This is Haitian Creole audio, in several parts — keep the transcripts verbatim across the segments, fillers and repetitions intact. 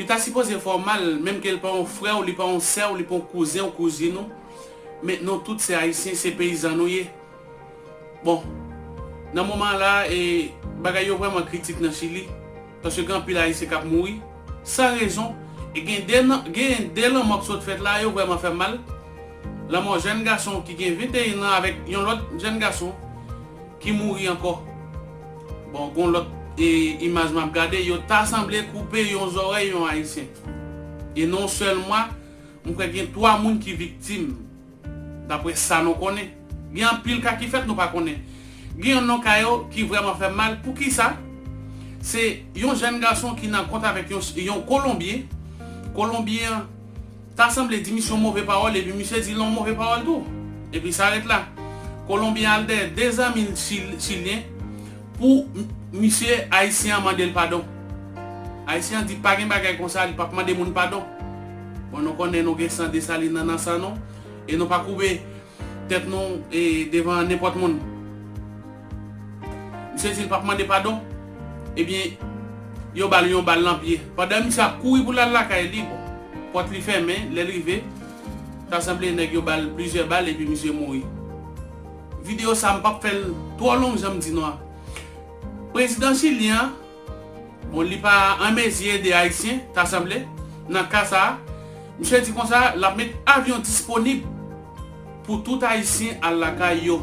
Li ta sipoze fè w mal, menm ke li pa yon frè w, li pa yon sè w, li pa yon kouzen w, kouzin ou. Men nou tout se Ayisyen, se peyizan nou ye. Bon, nan moman la, e, bagay yo vrèman kritik nan Chili, paske gen anpil Ayisyen k ap mouri san rezon. E gen de nan, gen de lanmò k sot fèt la, yo vrèman fè m mal. Lanmò jèn gason ki gen venteyen an avèk yon lòt jèn gason ki mouri ankò. Bon, gon lòt, e, imaj m ap gade, yo ta sanble koupe yon zòrèy yon Ayisyen. E nan yon sèl mwa, m kwè gen twa moun ki viktim, daprè sa nou konnen. Gen anpil ka ki fèt nou pa konnen. Gen yon nan ka yo ki vrèman fè m mal. Poukisa? Se yon jèn gason ki nan kont avèk yon, yon Kolonbyen. Kolonbyen an ta sanble di misye yon move pawòl, epi misye di l yon move pawòl tou. Epi sa ret la. Kolonbyen al dèyè de zanmi l chil-, chilyen pou m-, misye ayisyen an mande l padon. Ayisyen an di pa gen bagay konsa, li p ap mande moun padon. Bon, nou konnen nou gen san Desalin nan, nan san nou, e nou pa koube tèt nou, e, devan nenpòt moun. Misye di l p ap mande padon. Ebyen, yo ba l yon bal nan pye. Pandan misye ap kouri pou l al lakay li, bon, pòt li fèmen, lè l rive, ta sanble nèg yo ba l plizyè bal epi misye mouri. Videyo sa, m p ap fè l twò long, jan m di nou a. Prezidan chilyen an, bon, li pa an mezi ede Ayisyen, ta sanble, nan ka sa a. Misye di konsa, l ap met avyon disponib pou tout Ayisyen al lakay yo,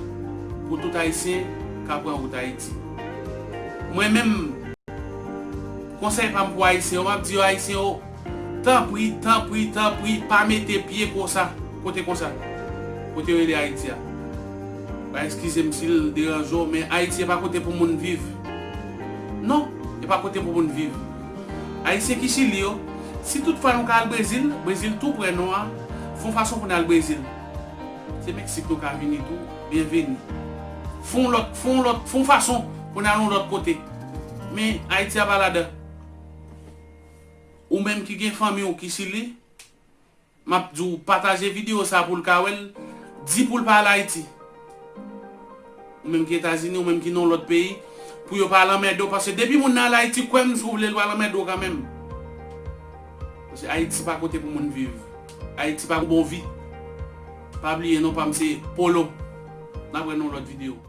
pou tout Ayisyen ka pran wout Ayiti. Mwen menm, konsèy pa m pou Ayisyen yo, m ap di yo, Ayisyen yo, tanpri, tanpri, tanpri, pa mete pye konsa, kote konsa, kote yo rele Ayiti a. Ba, eskize m si l deranje w, men Ayiti e pa kote pou moun viv. Non, e pa kote pou moun viv. Ayisyen ki Chili yo, si toutfwa nou ka al Brezil, Brezil tou prè nou a, fè yon fason pou n al Brezil. Se Meksik nou ka vini tou, byenveni. Fè yon lòt, fè yon lòt, fè yon fason pou n al yon lòt kote. Men Ayiti a pa ladan. Ou menm ki gen fanmi w ki Chili, m ap di w pataje videyo sa pou l ka wè l, di pou l pa al Ayiti. Ou menm ki Etazini, ou menm ki nan yon lòt peyi, pou yo pa al anmède w, paske depi moun nan al Ayiti, kwè m, si w vle, l pral anmède w kanmenm. Paske Ayiti pa kote pou moun viv. Ayiti pa yon bon vi. Pa bliye non pa m se Polo. N ap wè nan yon lòt videyo.